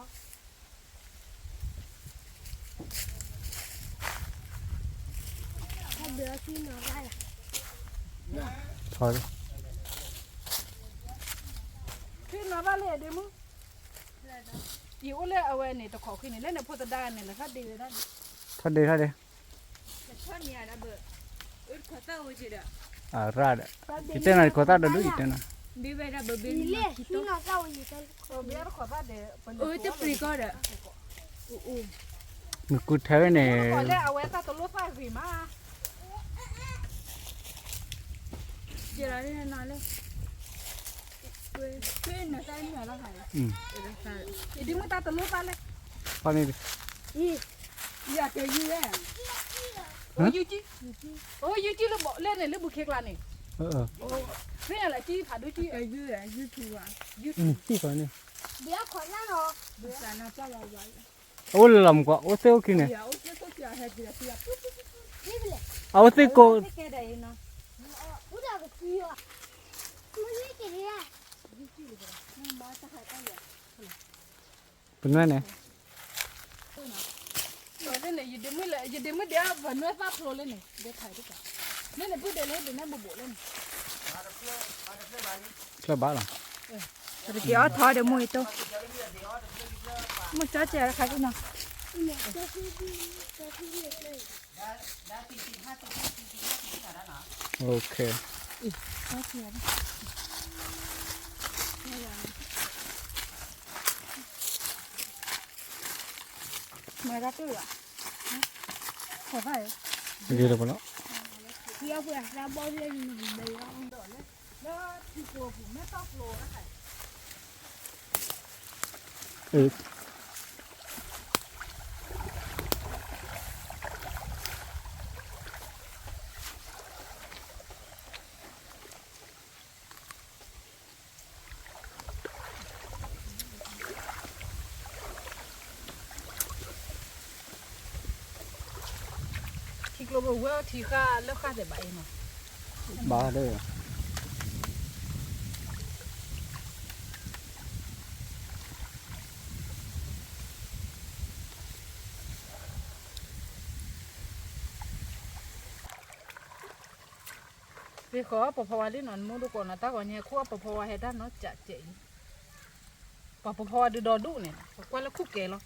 အီၤ ထီၣ်လံ, ယအိၣ်လၢအဝဲန့ၣ် တခိးခွံန့ၣ် လၢန့ၣ်ဖိသဒါန့ၣ် လၢထီၣ်ဒ့ဝဲဒၣ်န့ၣ်, ထီၣ်ဒ့ထီၣ်ဒ့, အရၣ်ဒီး, ယတဲနၤတခိးသၣ်ဒီဒူၣ် ယတဲနၤ, ဘဲတပှ့ၤကီၢ်ဒီး, အိၣ်, နကူထဲဝဲန့ၣ် လၢအဝဲတၢ်တလိၣ်သၣ်ဂ့ၤမး, ယဲလီၤန့ၣ်နီၤလၢ ယဒ့မုၣ်တၢ်တလိၣ်သၣ်လဲၣ်, ဖီန့ၣ်, ယကဲယုၢ်ဝဲ, အိၣ်ယုၢ်ကံၢ်, အိၣ်ယုၢ်ကံၢ်လၢဘီၣ်လဲၣ်န့ၣ် လၢဘူးခ့ကျါန့ၣ်, သ့ၣ်ညါလၢကံၢ်ဖးဒိၣ်ကံၢ်, ကံၢ်ဖီန့ၣ်, အအိၣ်လၢလီၤမူကီး အိၣ်သ့ၣ်အိၣ်ခံန့ၣ်, အအိၣ်သ့ၣ်ကိး, ပနွဲၣ်န့ၣ်, ယဒ့မုၣ်ဒဲး ပနွဲၣ်သၣ်ဖျိလၢန့ၣ်, ဖျၢၣ်ဘၣ်လီၤ, ပတက့ၤအီၣ်ထီဒီးမိၢ်အံၤတိၢ်, မိၢ်ကၠီစဲးတခါက့ၤနီၤ, မၤတၢ်တူၢ်လီၤ, ဂ့ၤလီၤပလီၤ, လၢထံကိပူၤမ့ၢ်တီၢ်ကျိၤ, ထံကျိပူၤဝဲထံဃၣ်လၢဃၣ်သ့ၣ်ဘၣ်အံၤနီၤ, ဘၣ်ဒီး သ့ၣ်ဃီပီၤဖီဝါလံနီၤ နမူတကိးနီၤ တၢ်ဂီၤညါခိၣ်အပီၤဖီဝါဟဲတၢ်နီၤ ကးကဲးအံၤ, ပှၤပီၤဖီဝါဒုးဒီဒူၣ်န့ၣ် ပကွၢ်လၢခိၣ်ကဲလီၤ,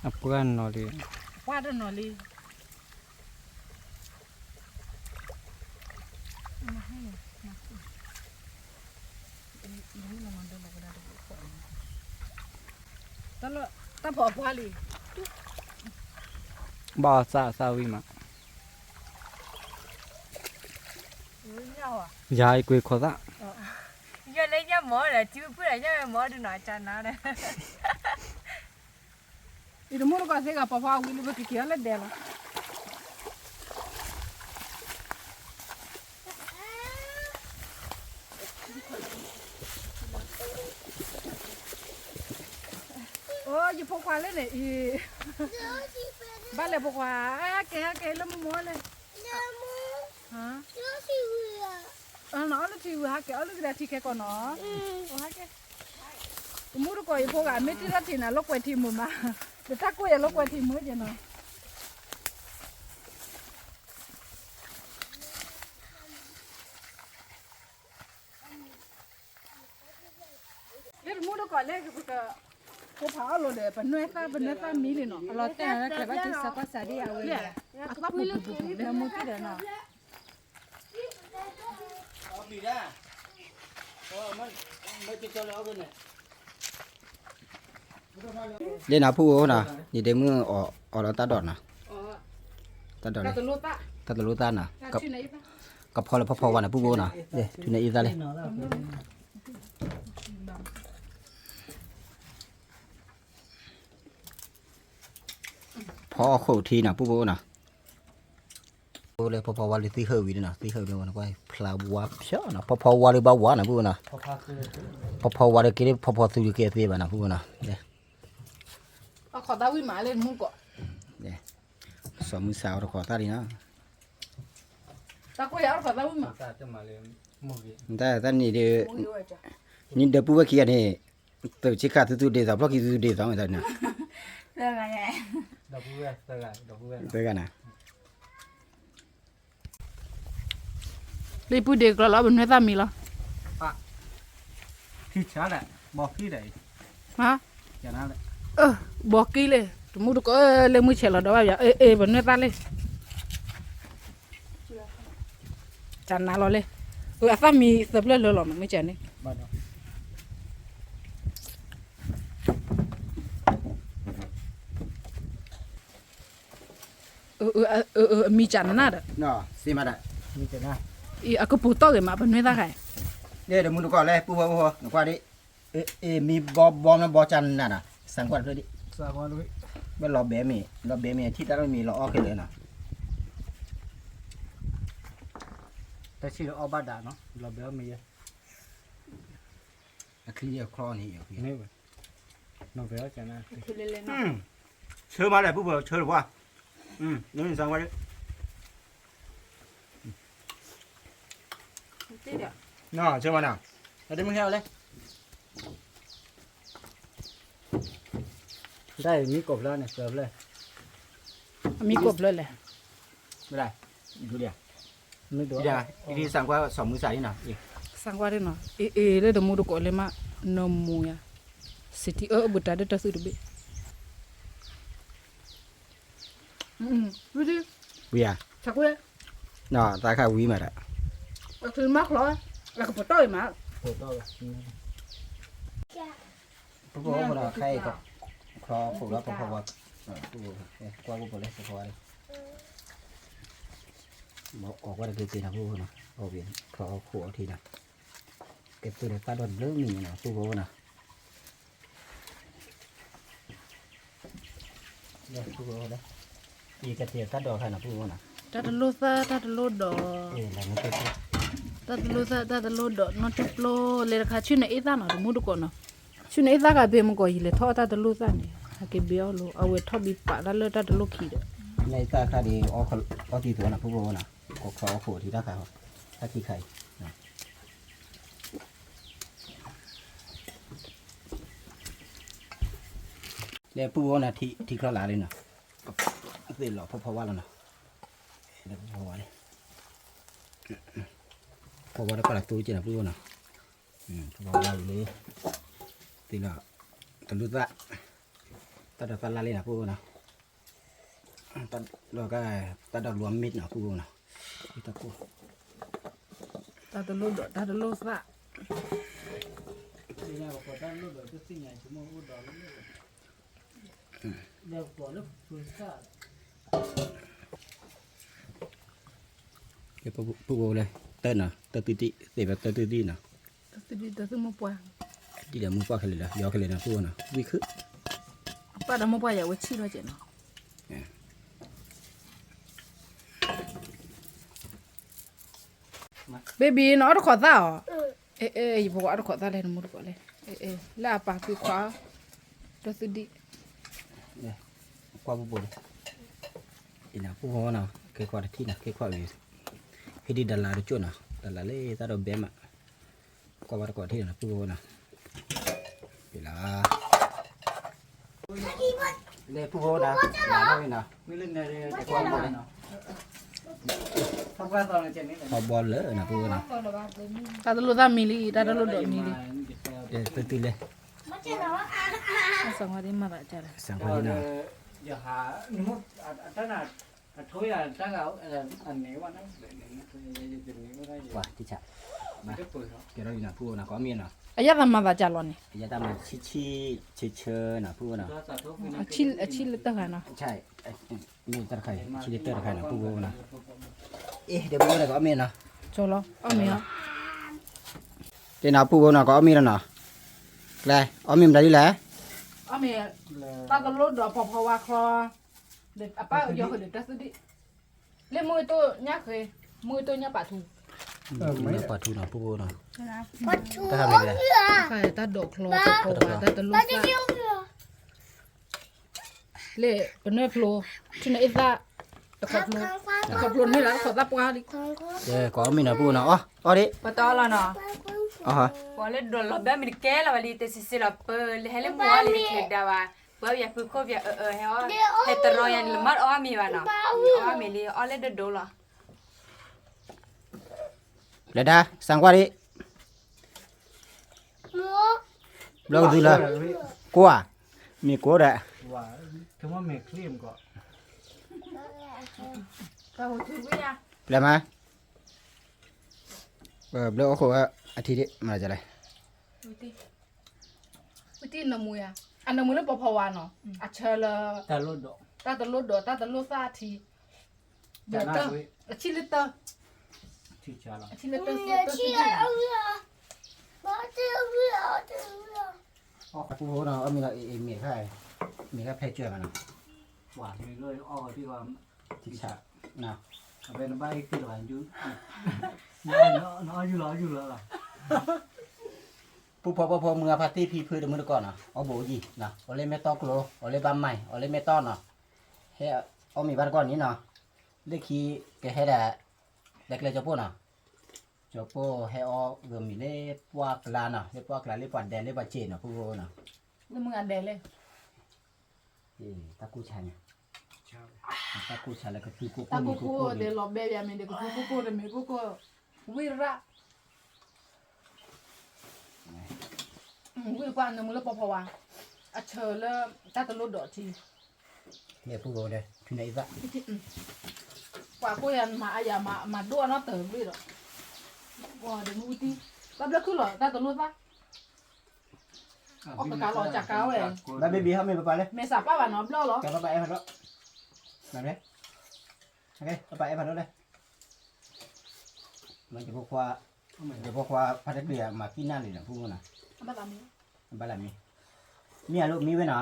အပှၢ်နီၤလံ, အပှၢ်တနီၤလံ. တၢ်ဖီအပှၢ်လံ, ဘၣ်သးသးဝံၤမး, ယၤကွ့ခိးသး, ယလဲၤညါမီၢ်ဒီး စုဖုၣ်ဒီးညါမီၢ်ဒုးနီၤ ကနါဒီး အံၤတမူတကိးသ့ၣ်ဂၤ ပီၤဖီဝါဝံၤလံ ပကက့ၤအီၤလၢဒဲးလီၤ. အိ ယဖိခွါလၢန့ၣ်အံၤ, ဘၣ်လဲၣ်ဖိခွါ, ဟဲက့ၤ ဟဲက့ၤလၢမူမီၢ်လဲၣ်. အီၣ်လၢထံဝံၤ ဟဲက့ၤအီၣ်လၢကဒါထံခဲကီးနီၤ. တမူတကိးယဖိဂၤ မ့ၢ်ထံၣ်တၢ်ထံၣ်နၤ လိာ်ကွဲထံမုာ်မး, ဒီးတၢ်ကိၢ်ယၤလိာ်ကွဲထံမုာ်က့ၤနီၤ. လၢတမူတကိးလၢ ပက ဖိဖးအီၣ်လိာ်ဒီး ပနွဲၣ်သၣ် ပနွဲၣ်သၣ်မံလံနီၤ. အလီၤတဲာ်နီၤ လၢကျဲဘၣ်ထံစၢကီၢ်စးဒံးအဝဲ အသၣ်ပူၤပူၤပူၤ လၢမူထံၣ်ဒီးနီၤ. လၢနၤဖုအိၣ်နီၤ ယဒ့မုၣ်အီၣ်လီၤတၢ်ဒိးနီၤ, တၢ်ဒိးလၢ တၢ်တလိၣ်သၣ်နီၤ, ကဖီလၢဖီဖီဝါန့ၣ် ပုၢ်ဘိနီၤ, ထုးန့ၢ်အံသၣ်လံ. ဖီအီၣ်ခိၣ်ထံနီၤ ပုၢ်ဘိနီၤ. လၢဖီဖီဝါလၢသံဟၢဝံၤနီၤ, သံဟၢဝံၤဝဲနကွၢ် ဖျါဝါဖျါနီၤ, ဖီဖီဝါလၢဘၣ်ဝါနီၤ ပုၢ်ဘိနီၤ, ဖီဖီဝါလၢက့ၤလၢဖီဖီသူလၢက့ၤသ့ဘၣ်နီၤ ပုၢ်ဘိနီၤ. အခီၣ်သၣ်ဝံၣ်မးလၢမူကီး, စီၤမုၢ်ဆါအီၤတခီၣ်သၣ်လံနီၤ. တၢ်ကွဲးအခီၣ်သၣ်ဝံၣ်မး, တၢ်န့ၣ်ဒီး နံၤဒီးပုၢ်ဝဲၢ်ခံဂၤန့ၣ် သုးဆံးခါသုသူဒ့သီ ဖျီၣ်ခံသုသူဒ့သီမ့ၢ်တၢ်န့ၣ်, သၢဂၤန့ၣ် လၢပုၢ်ဒ့ကျီလီၤ ပနွဲၣ်သၣ်မံလီၤ. ဘီကံလဲၣ်, တမူတကိးလၢမုၢ်ဆဲးလီၤဒီးဘၣ်ယၤ အ့ အ့ ပနွဲၣ်သၣ်လံ. ကနါလီၤလံ, အသၣ်မံသၢဖျၢၣ်လၢလီၤမး မ့ၢ်ကန့ၣ်. ဘၣ်ဒီး ဘၣ်ဒီး အမံၤကနၣ်ဒီး, အကပိာ်တီၢ်ဂ့ၤမး ပနွဲသၣ်ခါအံၤ, ဒီးမူတကိးလဲၣ် ပူဖိဖိ နကွၢ်ဒ်, အမံၤဘီဘီမ့ၢ်ဘီကနၣ်နီၤ စၢ်ကွၢ်တဖျၢၣ်ဒ်, ဘၣ်လီၤဘဲမ့ၢ် လီၤဘဲမ့ၢ်ထံၣ်တၢ်လၢမ့ၢ်လီၤအီၣ်ခဲလၢာ်နီၤ, တၢ်ဆံၣ်လၢအီၣ်ဘၣ်ဒၣ်နီၤ လီၤဘဲအီၣ်မ့ၢ်ယဲ, အချံအချီန့ၣ်, ဆၢမးလဲၣ် ပူဖိ ဆၢတပှၢ်, နစၢ်ကွၢ်ဒ်, ဆၢမးနီၤ, အတမ့ၢ်ဟဲအီၤလဲၣ် တၢ်အံၤမံကိးဖျၢၣ်န့ၣ် သၢဖျၢၣ်, အမံကိးဖျၢၣ်လဲၣ်, မ့ၢ်ဒ်, မ့ၢ်ဒ်, စၢ်ကွၢ်ဒ်နီၤ, အ့ၣ် လၢတမူတကိးလဲၣ်မး, နမူယၤ, စံးထံအၢ အဘူးတၢ်ဒၢတၢ်သုတဘ့ၣ်, ဝံၤယၤ, သးခါဝံၤမးဒီး, အကပတီၢ်အံၤမး, ပကအိၣ်ဒီးခဲအံၤ, ချီခိၣ်ဒီးပဖီဝါ, ကွၢ်ပူဖိလၢသဖီဝါ, အီၣ်ကွၢ်တက့ၤက့ၤနီၤ ပူဖိနီၤ, အီၣ်ဘ့ၣ်ချီခိၣ်အီထံနီၤ, ကဲသုဒီးတၢ်ဒိးဘျၢမံၤနီၤ ပူဖိနီၤ ယကတဲတၢ်ဒိးခါနီၤ ပူဖိနီၤ, တၢ်တလိၣ်သၣ် တၢ်တလိၣ်ဒိး, တၢ်တလိၣ်သၣ် တၢ်တလိၣ်ဒိး နီၢ်တပျိ လဲၤတခါ ဆူနအ့ၣ်သၣ်နီၤ တမူတကိးနီၤ, ဆူနအ့ၣ်သၣ်ခါဘ့ၣ်မ့ၢ်ကီး ယလဲၤထီၣ်အီၣ်တၢ်တလိၣ်သၣ်န့ၣ် အကဘ့ၣ်အီၣ်လိၤ အဝဲထီၣ်ဘံပာ်တၢ်လၢတၢ်တလိၣ်ခံဒီး, နအ့ၣ်သၣ်ခါဒီး အီၣ်တံၢ်သဝီနီၤ ပူဖိနီၤ, ကီချီအီခိၣ်ထံတၢ်ခါ, တၢ်ခံခါအံၤ လဲၤပူဖိနီၤ ထံချီလာလံနီၤ, သ့ၣ်လီၤဖီဖီဝါလီၤနီၤ, ဖီဖီဝါလံ, ဖီဖီဝါတကီၢ်လၢသူက့နီၤ ပူဖိနီၤ, ဖီဖီဝါလံ, သ့ၣ်လီၤ, တလိၣ်သၣ်, တၢ်ဒိးသၣ်လၢ်လံနီၤ ပူဖိနီၤ, တၢ်ဒိးက, တၢ်ဒိးလူၤအမ့ၢ်နီၤ ပူဖိနီၤ, တၢ်ကိၢ်, တၢ်တလိၣ်ဒိး တၢ်တလိၣ်သၣ် ပူဖိလဲၣ် တၢ်နီၤ တၢ်သုဒံၣ် သ့ၣ်ဖဲတၢ်သုဒံၣ်နီၤ, တၢ်သုဒံၣ် တၢ်သုမိၢ်ပှၢ်, ဒ်လဲၣ်မိၢ်ပှၢ်ခဲလၢာ်လီၤ ယီၤခဲလၢာ်နီၤ ပူဖိနီၤ ဝံၤခုၣ်, ပၢ်ဒီးမိၢ်ပှၢ်ယၤဝဲဆံၣ်ထီၣ်ကဲနီၤ baby နီၤ အီၣ်တခိးသၣ်အီၤ, အဲ ယဖိခွါအီၣ်တခိးသၣ်လဲၣ် နမိၢ်တကိးလဲၣ်, လၢအပာ်ကွံာ်ခွါ, တၢ်သုဒံၣ်, ကွၢ်ပူဖိလံ, အံၤနီၤ ပူဖိနီၤ ကဲခွါတထံၣ်နီၤ ကဲခွါအံၤ, ဟ့ၣ်ဒံးဒၣ်လၢတကၠိၣ်နီၤ ဒၣ်လၢလၢတၢ်ဒိးဘဲမး, ကွၢ်ဝဲတကိးထံၣ်နီၤ ပူဖိနီၤ, ယလၢ လဲၤပူဖိနီၤ လၢထီၣ်ဝံၤနီၤ, ကွၢ်ဖိလံ, ထီဘီလၢနီၤ ပူဖိနီၤ, တၢ်တလိၣ်သၣ်မံၤလံ တၢ်တလိၣ်ဒိးမံၤလံ, တၢ်သုလဲၣ်, စၢ်ခွါဒ်မၤသးကလဲၣ်, စၢ်ခွါဒ်နီၤ အထဝဲတၢ်ဂၤ, အန့ၣ်ဝဲ, ပှၤတံၢ်ဆၣ်, ကဲထီၣ်ယနၤ ပူဖိနီၤ ကအီၣ်မ့ၢ်နီၤ, အယၣ်သးမၤသးကလီၤန့ၣ်, အယၣ်တၢ်မၤဆံးဆံး, ဆံးဆံးနီၤ ပူဖိနီၤ, အဆံးလၢတၢ်ဂၤနီၤ, မ့ၢ်တၢ်တခါအံၤ အဆံးလၢတၢ်တခါနီၤ ပူဖိနီၤ, အ့ၣ် ဒီးပူဖိနီၤ ကအီၣ်မ့ၢ်နီၤ, ကလီၤ အီၣ်မ့ၢ်နီၤ, ကဲနီၤ ပူဖိနီၤ ကအီၣ်မ့ၢ်လီၤနီၤ, ကျဲ အီၣ်မ့ၢ်မတၤဒ်လဲၣ်, အီၣ်မ့ၢ်, တၢ်တလိၣ်ဒီးဖီဖီဝါချီ, အပၢ်ယီၤဃုာ်ဒီးတၢ်သုဒံၣ်, လၢမုၢ်တိၢ်ညၣ်ဃ့, မုၢ်တိၢ်ညၣ်ပာ်ထူ, မုၢ်တိၢ်ညၣ်ပာ်ထူနီၤ ပူဖိနီၤ, တၢ်တၢ်ဒိးချီ, တၢ်တၢ်ဒိးချီ, လၢပနွဲၢ်ဖျိ, ထံနအ့ၣ်သၣ်, တခီဖျိ, တခီဖျိန့ၣ်လီၤ တခီသၣ်ပှၢ်လံ, ကအီၣ်မ့ၢ်နီၤ ပူဖိနီၤ အီၣ်, အီၣ်ဒံး, ပတီၢ်လီၤနီၤ, ပှၤလၢဒိးလီၤဘဲမ့ၢ်တကဲလီၤဘၣ်လံ တစံးစ့လီၤ ပလဲၤဟဲလၢမုၢ်အီၣ်လံတချုးဒၣ်ဘၣ်, ပှၤပယၤဖုခိၣ်ပယၤအၢအၢဟဲအီၣ်, ဟဲတရီယၤန့ၣ် လၢမ့ၢ်အီၣ်မ့ၢ်ဘၣ်နီၤ, အီၣ်မ့ၢ်လံ အီၣ်လၢဒိၣ်ဒိၣ်လီၤ, လၢဒါ စၢ်ကွၢ်ဒံး, ဘျီကသူလၢ, ကိးဧါ, မ့ၢ်ကိးဒီး, ပျဲမး, ဘျီအိၣ်ခိးဝဲအထံဒံး မၤဒ်လဲၣ်, ဝံတံၢ်နမူယၤ, အနမူလၢပီၤဖီဝါနီၤ, အဆၢလၢ, တၢ်တလိၣ်ဒိး တၢ်တလိၣ်သၣ်ထံ, တၢ်, အဆံလၢတၢ်, အဆံလၢတၢ်, ပူဖိနီၤ အီၣ်မ့ၤလီၤအ့ၣ်အ့ၣ်မ့ၢ်တခါ, မ့ၢ်တခါဖဲကၢၤမးနီၤ, ပူဖိပီဖိမုၢ်အဖါတံၢ်ဖံဖုတမုၢ်တကိးနီၤ အီၣ်ဘိးယံၤ, အီၣ်လၢမဲာ်တီၢ်ကျိ, အီၣ်လၢဘၣ်မၤ, အီၣ်လၢမဲာ်တီၢ်နီၤ, ဟဲအီၣ်မ့ၤဘၣ်တကိးန့ၣ်နီၤ, လၢခံကဟဲဒၣ်, လဲၤကျဲကၠီၤပိၢ်နီၤ, ကၠီၤပိၢ်ဟဲအီၣ်ဂီၤမံၤလၢပှၢ်ကျါနီၤ, လၢပှၢ်ကျါလၢပှၤဒဲးလၢပှၤစ့ၢ်နီၤ ပူဖိနီၤ, လၢမုၢ်ဂၤဒဲးလဲၣ် တၢ်ကိၢ်ဆါန့ၣ်, တၢ်ကိၢ်ဆါလၢကသူကိၢ်ကိၢ်မ့ၤကိၢ်ကိၢ်, တၢ်ကိၢ်ကိၢ်ဒဲးလီၤဘဲယၤမ့ၢ်ဒီး ကသူကိၢ်ကိၢ်ဒီးမ့ၤကိၢ်ကိၢ်, ဝံရၣ်, ဝံပှၢ်နၢမူလၢပီၤဖီဝါ, အဆၢလၢတၢ်တလိၣ်ဒီးထံ, မ့ၢ်ပူဖိဒီး ထူန့ၣ်အံသၣ်, ပှၤကိးယၤမၤအယၤမၤဒိၣ်အနီၢ်တၢၤဘ့ၣ်ဒီး, ဒီးမူတံၢ်, ဘၣ်ဘျၢခုၣ်လီၤတၢ်တလိၣ်သၣ် အီၣ်ကကးလီၤကကးဝဲ, ဘၣ်ဘ့ၣ်ဘ့ၣ်ဟီၣ်မ့ၢ်ပပၢ်လဲၣ်, မ့ၢ်စးပၢ်ဘၣ်နီၤဘျီလီၤ, ပၢ်အဲၣ်ဖးဒိၣ်, ပၢ်အဲၣ်ဖးဒိၣ်လဲၣ်, ယဖိခွါဖါတံၢ်မၤကံၣ်နၢ်လံနီၤ ပူဖိနီၤ, ဘၣ်လၢမံ, မံအလိၣ်မံဝဲနီၤ,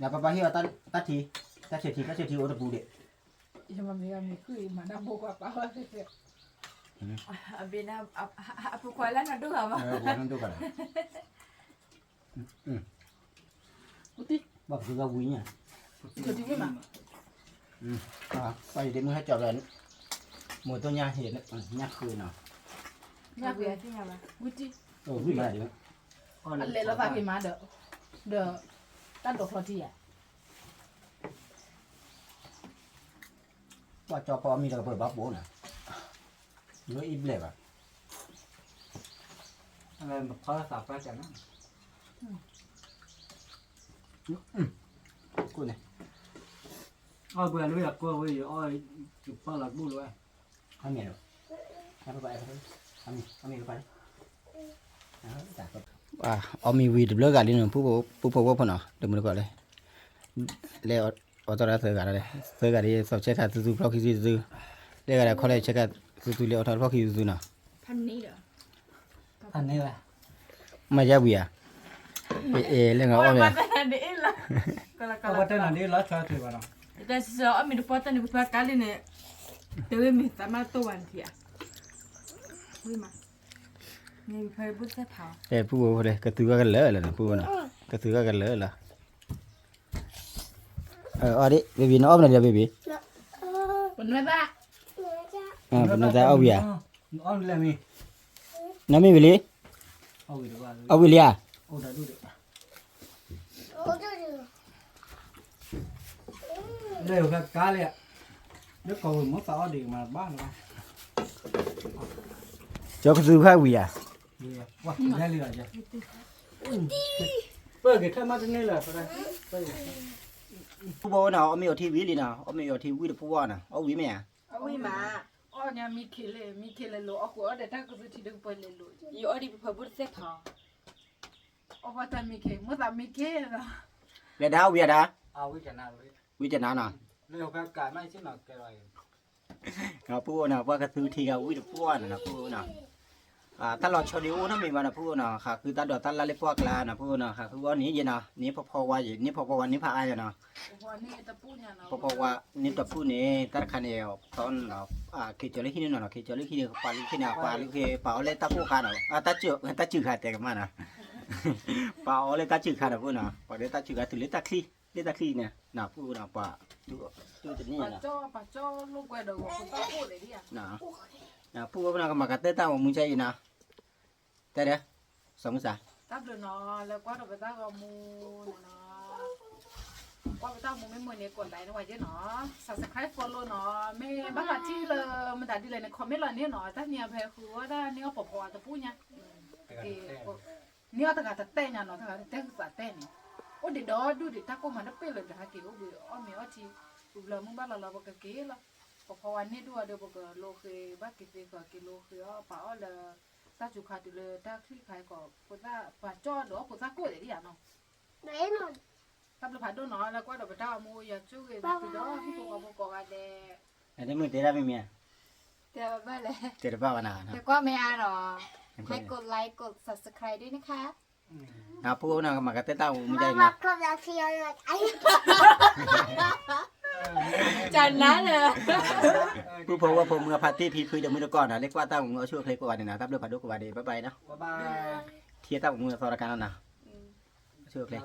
နပၢ်ပၢ်ဟ့ၣ်အီၤတၢ်ထံ, တၢ်ဆၢထံ တၢ်ဆၢထံအိၣ်တပူၤဒံး, ယမ့ၢ်မံဃုမၤနၢ်ဖိခွါပၢ်ဝဲ, အဘ့ၣ်နၤ, အဖိခွါလၢနဒိၣ်ဂၤဘၣ်, ဘၣ်ကသူကဝံၤညါ, ပှၤယဒ့မုၢ်ဟဲကၠီၤဝဲ, မိၢ်သိညါဟ့ၣ်ညါဃုနီၤ, ညါဃု, ဝံၤမး, အလဲၤလီၤသးက့ၤမးဒီး, ဒီး, တၢ်ဒိးချီထံဧါ ပှၤကၠီပှၤအီၣ်မ့ၤတကပၢၤဘၣ်ပိာ်နီၤ, လိၣ်အံၤဘျဲၣ်ဘၣ်, ကိၣ်န့ၣ်, အီၣ်ပှဲၤလၢယကိၢ်ဝဲယအီၣ်, ယပၢ်လီၤတဘူၣ်လၢၤဝဲ, အီၣ်မ့ၤဝံၤတဘျီဂၤလံနီၤ, ပူဖိဝဲဖိနီၤ တမုၢ်တကိးလၢ လဲၤအီၣ်တၢ်ဒီးသၢဂၤဒီး, သၢဂၤဒီး subscribe သုသု ဖျီၣ်ခံသုသု, လၢဂၤဒီး comment share သုသု လၢအီၣ်တၢ်ဖျီၣ်ခံသုသုနီၤ, မၤယါဝံၤဧါ, အဲ လၢငါအီၣ်မ့ၤ, တၢ်စံးစၢ်အီၣ်မ့ၤတပီၢ်တၢ်န့ၣ် ပပၢ်ကါလံန့ၣ်, တဝဲမ့ၢ်သးမါတိၢ်ဝဲနထံၣ်ဧါ, ဝံၤမး, န့ၣ်ဖဲဘုသဲဖး, အဲ ပူဖိ ကသုဂၤကလၢာ်လီၤနီၤ ပူဖိနီၤ, ကသုဂၤကလၢာ်လီၤ, အီၣ်ဒံး baby နအီၣ်မနုၤဒံး baby, ပနွဲသး, ပနွဲသးအီၣ်ဝံၤဧါ, နမ့ၢ်ဝံၤလံ, အီၣ်ဝံၤလံဧါ, လၢကါလံ, လၢကီၢ်ဝဲမိၢ်သးအီၣ်ဒံးမးဘၣ်လီၤ, ကၠီကသုဂၤဝံၤဧါ, ပှၤကထၢမးတန့ၢ်လၢၤ, ပူဖိနီၤ အီၣ်မ့ၤအီထံဝံၤလံနီၤ အီၣ်မ့ၤအီထံဝံၤလံနီၤ အီၣ်မ့ၤအီထံဝံၤတပူၤအီၤနီၤ အီၣ်ဝံၤမ့ၢ်ဧါ, အီၣ်ညါမံခ့လၢ မံခ့လၢလိၤ အီၣ်ဃုာ်အီၣ်ဒီးတၢ်ကသုထံဒုးပှဲၤလဲၤလိၤ ယအီၣ်ဒံးပဖၢဘိၣ်တသ့ၣ်ထီၣ်, အီၣ်ပှၤတၢ်မံခ့ မိၢ်သးမံခ့နီၤ, လဲၤဒၣ်အီၣ်ဝံၤအဒၣ်, ဝံၤကနၤနီၤ, ပူဖိနီၤ ပှၤကသုထံဂၤဝံၤတပူၤအီၤနီၤ ပူဖိနီၤ တၢ်လီၤဆီဒံးအိၣ်နီတမံၤဘၣ်နီၤ ပူဖိနီၤ ဃးဃုတၢ်ဒိးတၢ်လၢ်လၢပှၢ်ကျါနီၤ ပူဖိနီၤ ဃးဃုအီၣ်န့ၣ်ယဲနီၤ န့ၣ်ဖီဖီဝါယဲ န့ၣ်ဖီဖီဝါန့ၣ်ဖးအါယဲနီၤ ဖီဖီဝါန့ၣ်တပူၤန့ၣ် တၢ်တခါန့ၣ် သီနီၤ ခ့ကၠီၤလၢဟံၣ်န့ၣ်နီၤ ခ့ကၠီၤလၢဟံၣ်န့ၣ် ပာ်လၢခ့န့ၣ် ပာ်လၢခ့ ပာ်အီၤလၢတၢ်ကိၢ်ခါနီၤ တၢ်စုၣ်ခါတဲကမၣ်နီၤ ပာ်အီၤလၢတၢ်စုၣ်ခါနီၤ ပူဖိနီၤ ပှၤလၢတၢ်စုၣ်ခါတုၤလၢတၢ်ချံ လၢတၢ်ချံန့ၣ် ပူဖိနီၤ ပှၤ တူၢ်တနံၣ်နီၤ ပူဖိနီၤ ကမၤကတၢၢ်တၢ်ဂီၤမူကဲအံၤနီၤ တဲဒီး စီၤမုၢ်စၢ် တၢ်ဘျုးနီၤ လၢကွၢ်ဒီးပတၢ်ဂီၤမူန့ၣ်နီၤ ကွၢ်ပတၢ်ဂီၤမူမ့ၢ်မုာ်န့ၣ် ကိးlikeန့ၢ်ဝဲယဲနီၤ subscribe follow နီၤ မ့ၢ်ဘၣ်သးထံၣ်လၢမတၤဒ်လဲၣ်န့ၣ် commentလီၤန့ၢ်နီၤ တၢ်န့ၣ်အဖဲဃုဝဲဒၣ်န့ၢ်အီၣ်ပီၤပီၤအတပူၤညါ က့ၤ န့ၢ်အီၣ်တဂၤတတဲညါနီၤ တဂၤတတဲဃုာ်သးတဲန့ၣ် အိၣ်ဒံးဒီဒူၣ်ဒံး တၢ်ကိၢ်မးတပ့ၢ်လၢၤဒီးဟဲက့ၤအိၣ်ဘှံးအီၣ်မ့ၤအီထံ ပူၤဘျီမုၢ်ဘၣ်လီၤလီၤ ပကက့ၤလီၤ ပဖီဝါန့ၢ်ဒူၣ်အီၤဒီး ပကလိဃ့ဘၣ်က့ၤသ့ဃီက့ၤလိဃ့အီၣ် ပာ်အီၣ်လၢ တၢ်စူၤခါတုၤလၢတၢ်ချံၣ်ခါကီး ဖိသၣ်ပာ်ကၠီၣ်ဒီးအီၣ်ဖိသၣ်ကိၢ်ဒံးဒံးယါနီၤ တၢ် ဖးဒိၣ်နီၤ လၢကွၢ်ဒီးပတၢ်အိၣ်မူ ယွၤဆိၣ်ဂ့ၤသုဒီး ဟံၣ်ဖိဃီဖိကိးဂၤဒဲး. အဒ့မုၣ်တဲဒၣ်မ့ၢ်မ့ၢ်ဧါ, တဲတဘၣ်လဲၣ်, တဲတဘၣ်ဘၣ်နီၤ, ကွၢ်မ့ၢ်အါဒီး ဟဲ กดไลค์ กด subscribe ด้วยนะคะ. ပအိၣ်နီၤ မၤကတဲတၢ်အိၣ်မူဒ်အံၤနီၤ, ကနၤလၢ ပုၢ်ဖိဝဲၢ်ဖိမုၣ်အဖါတံၢ်ဖံဖုဒီးမုၣ်တကိးနီၤ လၢကွၢ်တၢ်အိၣ်မူအဆိၣ်အချ့ကိးဂၤဒဲးနီၤ တၢ်ဘျုးဖးဒိၣ်ကိးဂၤဒဲး bye bye နီၤ, ထံၣ်တၢ်အိၣ်မူအသီတခါနီၤနီၤ, အဆိၣ်အချ့.